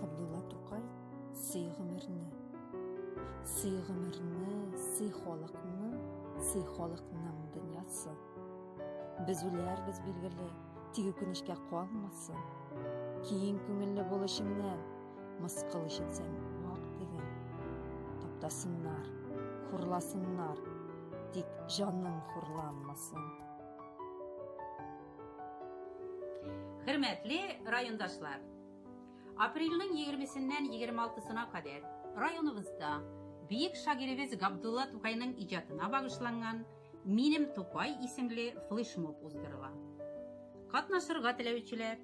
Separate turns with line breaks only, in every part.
Габдулла Тукай Сөй гомерне. Сөй гомерне, сөй халыкны, сөй халыкның дөньясы. Без үләрбез, билгеле, тик үкенечкә калмасын. Киң күңелле бул эчеңнән, мыскыл ишетсәң, вак диген. Таптасыннар, хурласыннар, тик җаның хурланмасын.
Хөрмәтле райондашлар! Апрельнең 20-сеннән 26-сына кадәр районыбызда бөек шагыйребез Габдулла Тукайның иҗатына багышланган Минем Тукай исемле флешмоб уздырыла. Катнашырга теләүчеләр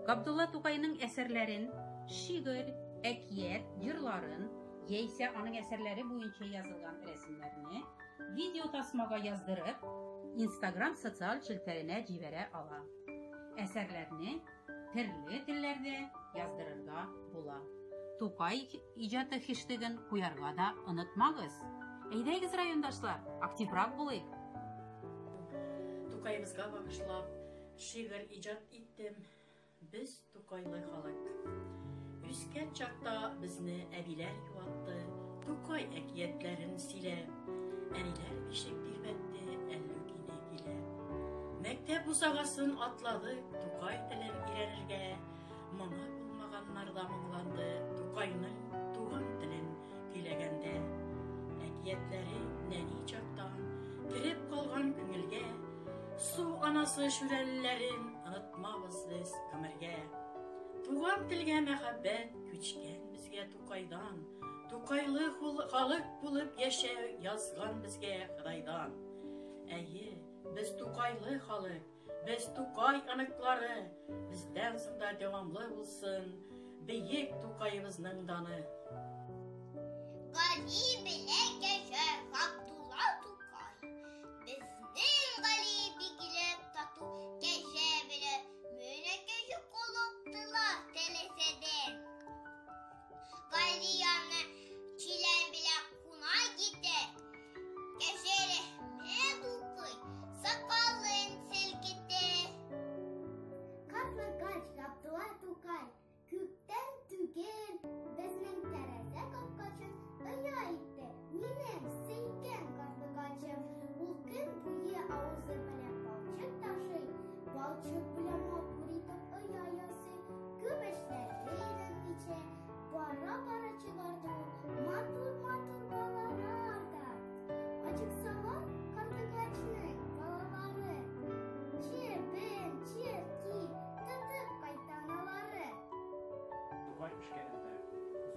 Габдулла Тукайның әсәрләрен, шигырь, әкият, җырларын яисә аның әсәрләре буенча язылган рәсемнәрне видеотасмага яздырып, Инстаграм социаль челтәренә җибәрә ала. Әсәрләрне төрле телләрдә яздырырга була. Тукай иҗаты хештегын куярга да онытмагыз. Әйдәгез, райондашлар, активрак булыйк!
Тукаебызга багышлап шигырь иҗат иттем. Без Тукайлы халык. Үскән чакта безне әбиләр юатты, Тукай әкиятләрен сөйләп. Әниләр бишек тирбәтте, әллүкине көйләп. Мәктәп бусагасын атладык, Тукай телен өйрәнергә. Моңы булмаганнар да моңланды, Тукайның туган телен көйләгәндә. Әкиятләре нәни чактан кереп калган күңелгә, Су анасы шүрәлеләрен онытмабыз без гомергә. Туган телгә мәхәббәт күчкән безгә Тукайдан, Тукайлы халык булып яшәү язган безгә Ходайдан. Әйе, без Тукайлы халык, без Тукай оныклары, бездән соң да дәвамлы булсын бөек Тукаебызның даны.
Гали белән кәҗә Габдулла Тукай. Безнең Гали бигрәк тату кәҗә белән менә кәҗә колыктылар тәрәзәдән. Гали аны чилән белән куна китә. Кәҗә рәхмәт укый, сакалын селкетә.
Карлыгач Габдулла Тукай күптән түгел безнең тәрәзә капкачын оя итте. Минем сөйгән карлыгачым. Ул көн буе авызы белән балчык ташый, балчык белән матур итеп оя ясый. Күп эшләргә өйрәнмичә, бара-бара чыгарды ул матур-матур балалар да. Ачыксалар карлыгачның балалары. Чебен, черки, тотып кайта аналары.
Тукай эшкә өндәү.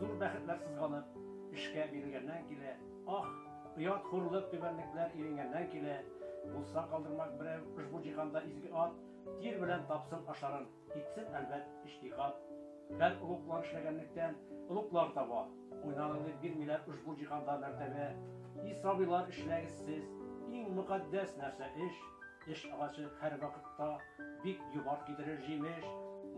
Зур бәхетләр сызганып, эшкә бирелгәннән килә. Ах, оят, хурлык, түбәнлекләр иренгәннән килә. Булса калдырмак берәү ошбу җиһанда изге ат, тир белән тапсын ашарын, итсен, әлбәт, иҗтиһад. Һәр олуглар эшләгәнлектән, олуглар таба. Уйнадың дип бирмиләр ошбу җиһанда мәртәбә. И сабыйлар, эшләгез сез, иң мөкатдәс нәрсә эш. Эш агачы һәрвакытта бик юмарт китерер җимеш.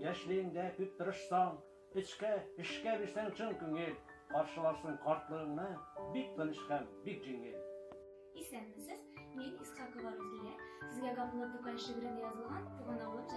Яшьлегеңдә күп тырышсаң, эшкә, эшкә бирсәң чын күңел, каршыларсың картлыгыңны бик тыныч һәм бик җиңел.
Исәнмесез, мин Исхакова Рузилә. Сезгә Габдулла Тукай шигырендә язылган Туган авылым.